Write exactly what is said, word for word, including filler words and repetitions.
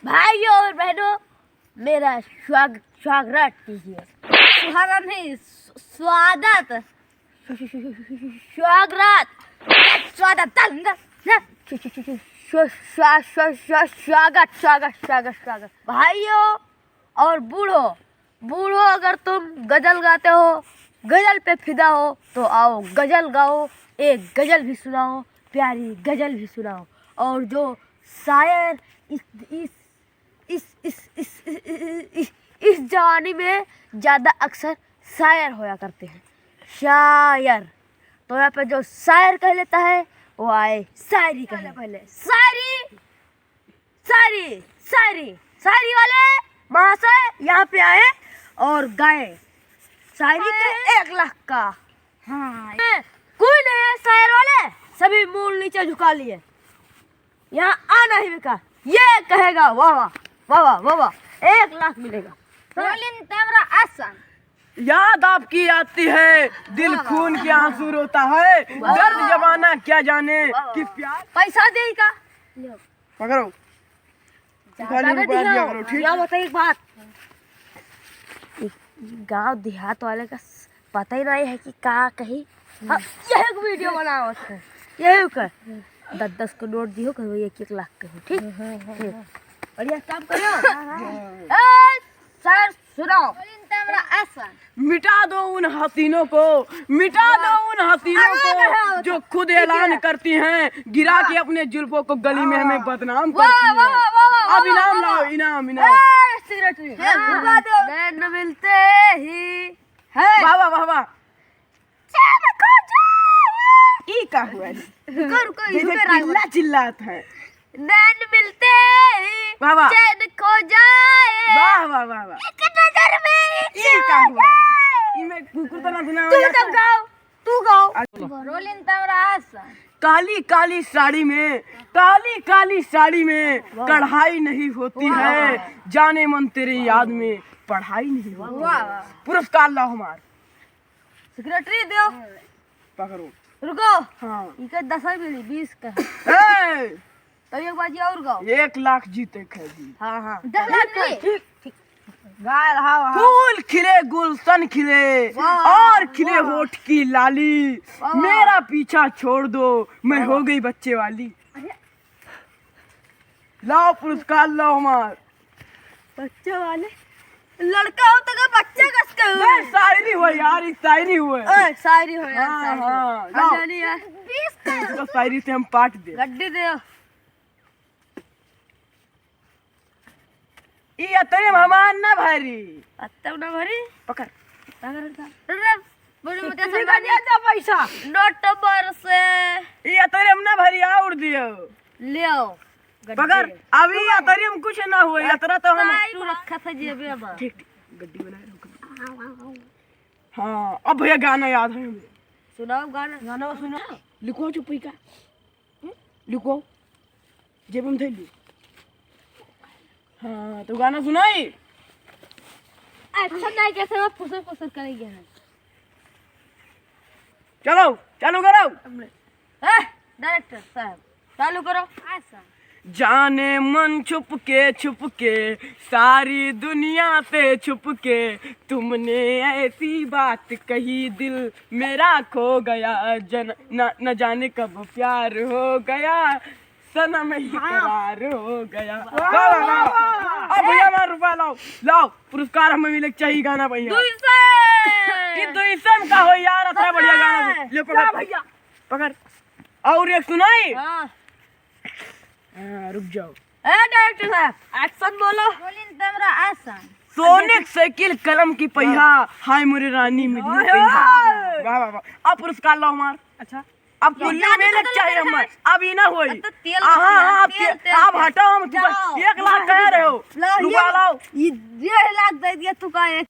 भाइयों और बहनों, मेरा स्वाग-, स्वागत कीजिए। स्वागत नहीं, स्व-, स्वागत। स्वागत। स्वागत, स्वागत, स्वागत, स्वागत, स्वागत। भाइयों और बूढ़ों, बूढ़ों, अगर तुम गजल गाते हो, गजल पे फिदा हो, तो आओ गजल गाओ, एक गजल भी सुनाओ, प्यारी गजल भी सुनाओ। और जो शायर इस, इस, इस, इस, इस, इस, इस, इस, इस जवानी में ज़्यादा अक्सर शायर होया करते हैं, शायर। तो यहाँ पे जो शायर कह लेता है, वो आए शायरी कहने। पहले शायरी, शायरी, शायरी, शायरी वाले महाशय यहाँ पे आए और गाए। शायरी के एक लाख का। हाँ। कोई नहीं है शायर वाले, सभी मूल नीचे झुका लिए। यहाँ आना ही बेकार। ये कहेगा, "वाह, वाह, वाह, वाह, वाह, वाह, एक लाख मिलेगा।" रोलिन तमरा आसन। याद आपकी आती है, दिल वाह, वाह। खून के आंसू रोता है, वाह। दर्द जमाना क्या जाने वाह, वाह। कि प्यार। पैसा देई का? पकड़ो। ज्यादा खाली ना रुपया दिया दियो। करो, ठीक? या बताई एक बात। ई गाँव देहात वाले का स-, पता ही नहीं है कि का कही। हम यही को वीडियो बनावत है, यही का। दस दस के नोट दियो, कहो एक एक लाख कहो, ठीक? ठीक। बढ़िया काम करो। ए, सर, सुनाओ। मिटा दो उन हसीनों को, मिटा दो उन हसीनों को, जो खुद ऐलान करती हैं, गिरा के अपने जुल्फों को गली में हमें बदनाम करती हैं। अब इनाम लाओ, इनाम, इनाम। सिगरेट भी। नैन मिलते ही है। वाह, वाह, वाह, वाह। चैन खो जाए। ई का हुआ है? रुको, रुको, जैसे रुको, चिल्ला चिल्लात है। नैन मिलते ही वाह, वाह। चैन खो जाए। वाह, वाह, वाह, वाह। एक नजर में ही ई का हुआ? जाए। इमे कुकुर तो ना सुना तू होगा। तब गाओ, तू गाओ। अच्छा। रोलिन तमरा आसन। काली काली साड़ी में, काली काली साड़ी में वाह। कढ़ाई नहीं होती वाह, है। वाह। जाने मन तेरी याद में पढ़ाई नहीं होती वाह, है। वाह। पुरस्कार लाओ हमार। सेक्रेटरी देव। पकड़ो। रुको। हाँ। इके दस ही मिली, बीस का। ए! तो एक बाजी और गाओ। एक लाख जीते खे जी। हाँ, हाँ। दस लाख मिली। ठीक, ठीक। गाय रहा वहाँ। फूल खिले, गुलशन खिले, वाह, और खिले वाह। होठ की लाली। वाह, वाह। मेरा पीछा छोड़ दो, मैं वाह, हो वाह। गई बच्चे वाली। अरे। लाओ पुरस्कार, लाओ हमार। बच्चे वाले? लड़का हो तो का बच्चा कस के हो? बे, शायरी हो यार, ई शायरी हो। ओए, शायरी हो यार, हाँ, शायरी हो। हाँ, हम लाओ। जानी यार। बीस का। इसको शायरी से हम पाट दे। गड्डी दे। ई अतरे में हमार ना भरी। अतरे ना भरी? पकड़। पकड़, पकड़। रे, बोलो, मुझे कितने का समझ दिया था पैसा? नोट पर से। ई अतरे में ना भरी, और दियो। ले आओ। पकड़, गड्डी। अभी अतरे में कुछ ना हुए, अतरा तो हम साई तू रखा था जेबे में। ठीक, ठीक, गड्डी बनाए रखो। हाँ, अब भैया गाना याद है हमें। सुनाओ गाना। गाना सुनाओ। लिखो चुप्पी का। हम्म? लिखो। जेब में धर ली। हाँ, तो गाना सुनाई। अच्छा, नहीं, कैसे वो फुसर फुसर करेंगे हम। चलो, चालू करो। हमने, ए, डायरेक्टर साहब, चालू करो। अच्छा। जाने मन छुप के, छुप के, सारी दुनिया से छुप के, तुमने ऐसी बात कही, दिल मेरा खो गया, जन-, न, न जाने कब प्यार हो गया, सनम इकरार हो गया। वाह, वाह, वाह, वाह। अब भैया हमारा रुपया लाओ, लाओ, पुरस्कार हमें मिले के चाहिए, गाना भैया। दुई सौ। ये दुई सौ में का हो यार, इतना बढ़िया गाना। ले पकड़। ला भैया। पकड़। और एक सुनाई? हाँ। हाँ, रुक जाओ। ए, डायरेक्टर साहब, action बोलो। रोलिन तमरा action। सोने की साइकिल, कलम की पहिया, हाँ। हाय मोरे रानी मिली ओए पहिया। होए। वाह, वाह, वाह। अब पुरस्कार लाओ हमार। अच्छा। अब लो, कुल्ली जादू में तो लग चाहे गलत हम। है। अब ई ना होई। अब तो तेल हाँ, हाँ, हाँ, अब तेल, ते-, तेल, अब तेल। हटाओ, हम तुमको जाओ। एक लाख कह रहे हो। ला, रुपया ये, लाओ। ये डेढ़ लाख दे दिया तू का एक